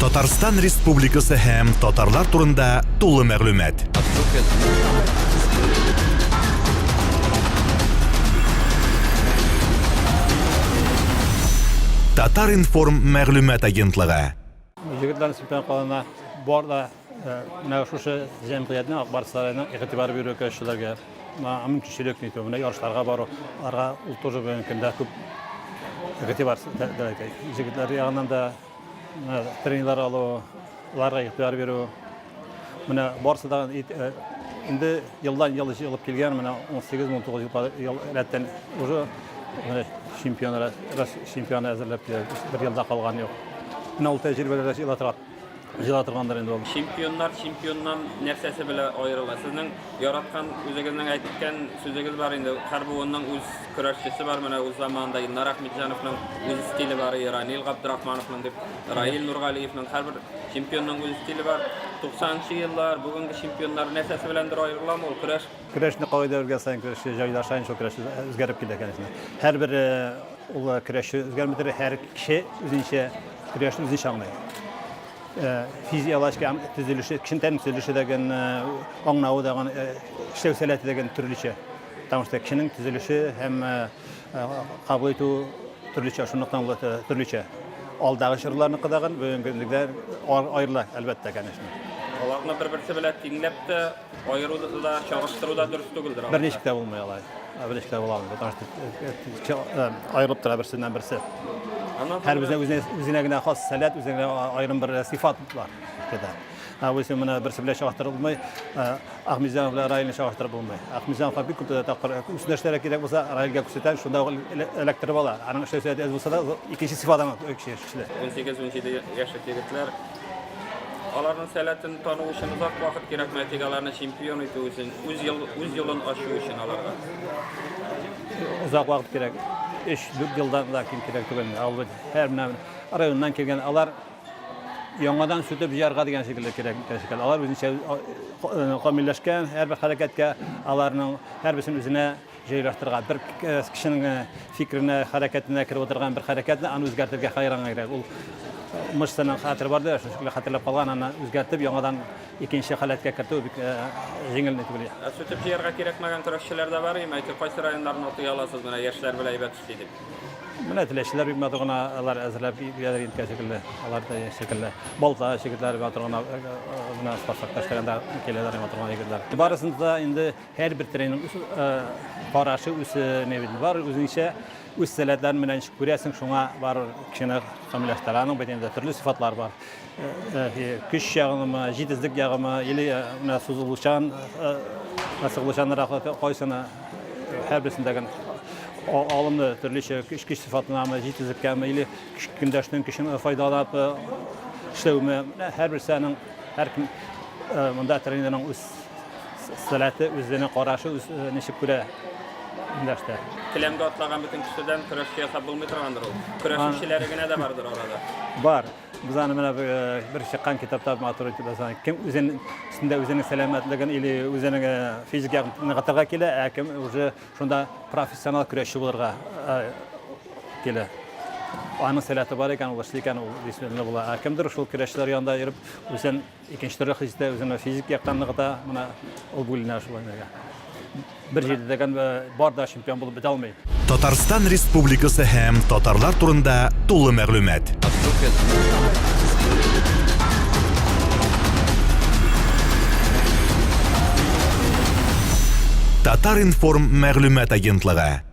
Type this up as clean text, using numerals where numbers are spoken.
Татарстан Республикасы һәм татарлар турында тулы мәгълүмат. Татар-информ мәгълүмат агентлыгы. Егетләрнең чемпионат калына бар да менә шушы җәмгыятьнең Ак Барс сараеның игътибар бирү көрәшчеләргә, мөмкинчелек нитү, менә ярышларга бару, аларга ул тоже бүгенге көндә күп игътибар таләп итә. Егетләр ягыннан да тренерлар алу, аларга игътибар бирү. Менә барысы да инде елдан ел җыелып килгән, менә 18-19 ел рәттән уже чемпион, чемпионы әзерләп килә, бер елда калган юк. Менә ул тәҗрибәләр дә җыела тора. Җыела торгандыр инде ул. Чемпионнар чемпионнан нәрсәсе белән аерыла? Сезнең яраткан, үзегезнең әйткән сүзегез бар инде, һәр буынның үз көрәшчесе бар. Менә үз заманында Илнар Әхмәтҗановның үз стиле бар, Ранил Габдрахмановның дип, Раил Нургалиевның, һәрбер чемпионның үз стиле бар. 90 нчы еллар, бүгенге чемпионнар нәрсәсе беләндер аерыламы ул көрәш? Көрәшне кагыйдә үзгәргән саен, көрәшче җайлаша, шул көрәш үзгәреп килә, конечно. Һәрбер ул көрәшче үзгәрмидер, һәр кеше үзенчә Көрәшне үзенчә аңлый. Физиологик төзелеше, кешенең тән төзелеше дәген, аңлавы дәген, эшләү сәләте дәген төрлечә. Потому что кешенең төзелеше һәм кабул итү төрлечә, шунлыктан ул төрлечә. Алдагы чорларныкы дагын бүгенгедә аерыла, әлбәттә, конечно. Аларны бер-берсе белән тиңләп тә, аеру да, чагыштыру да дөрес түгелдер. Берничек тә булмый алай. Берничек тә була алмый, потому что аерылып тора берсеннән берсе. Һәрберсенә үзенә, үзенә генә хас сәләт, үзенә генә аерым бер сыйфат бар. Допустим, менә берсе белән чагыштырып булмый, Ахмедзянов белән Раилне чагыштырып булмый. Ахмедзяновка бик күп тапкыр үсендәшләре кирәк булса, Раилгә күрсәтәм, шунда ук эләктереп ала. Аның эшләү сәләте әз булса да, икенче сыйфат аның кешеле. 18-17 яшьлек егетләр аларның сәләтен тану өчен озак вакыт кирәкми, тик аларны чемпион итү өчен, үз ел, үз юлын ачу өчен аларга. Озак вакыт кирәк. 3-4 елдан да ким кирәк түгел. Ал бит һәр менә районнан килгән алар яңадан сүтеп җыярга дигән шикелле кирәк шикелле. Алар үзенчә камилләшкән, һәрбер хәрәкәткә аларның һәрберсен үзенә җайлаштырырга. Бер кешенең фикеренә, хәрәкәтенә кереп утырган бер хәрәкәтне аны үзгәртергә хәйранга кирәк. Ул мышцаның хәтере бар да, шул шикелле хәтерләп калган, аны үзгәртеп, яңадан икенче халәткә кертү бик җиңел түгел. Ә сүтеп җыярга кирәкмәгән көрәшчеләр дә бар, әйтик, кайсы районнарны атый аласыз, менә яшьләр белән әйбәт эшли дип? Менә теләчеләр бик матур гына алар әзерләп бирәләр инде шикелле. Алар да шикелле. Балта егетләре матур гына менә Спартакта эшләгәндә киләләр матур гына егетләр. Барысында да инде һәрбер тренерның үз карашы, үз не бит бар, үзенчә үз сәләтләрен менә ничек күрәсең, шуңа бар кешене камилләштерә. Аның бит инде төрле сыйфатлар бар. Көч ягынымы, җитезлек ягымы, или менә сузылучан, сыгылучанрак кайсыны һәрберсендәге алымны төрлечә көч көч сыйфатынамы, җитезлеккәме, или көндәшнең көчен файдалап эшләүме, һәрберсе аның һәркем монда тренерның үз сәләте, үзенең карашы, үз ничек күрә көндәштә. Келәмгә атлаган бөтен кешедән көрәшче ясап булмый торгандыр ул. Көрәшүчеләре генә дә бардыр арада. Бар. Без аны менә бер чыккан китапта матур итеп язган. Кем үзен өстендә үзенең сәламәтлеген или үзенең физик ягын ныгытырга килә, ә кем уже шунда профессионал көрәшче булырга килә. Аның сәләте бар икән, ул эшли икән, ул дисциплиналы була. Ә кемдер шул көрәшчеләр янында йөреп, үзен икенче төрле хис итә, үзен физик яктан ныгыта, менә ул бүленә шулай. Бер җирдә дигән бар да чемпион булып бетә алмый. Татарстан Республикасы һәм татарлар турында тулы мәгълүмат. Татар-информ мәгълүмат агентлыгы.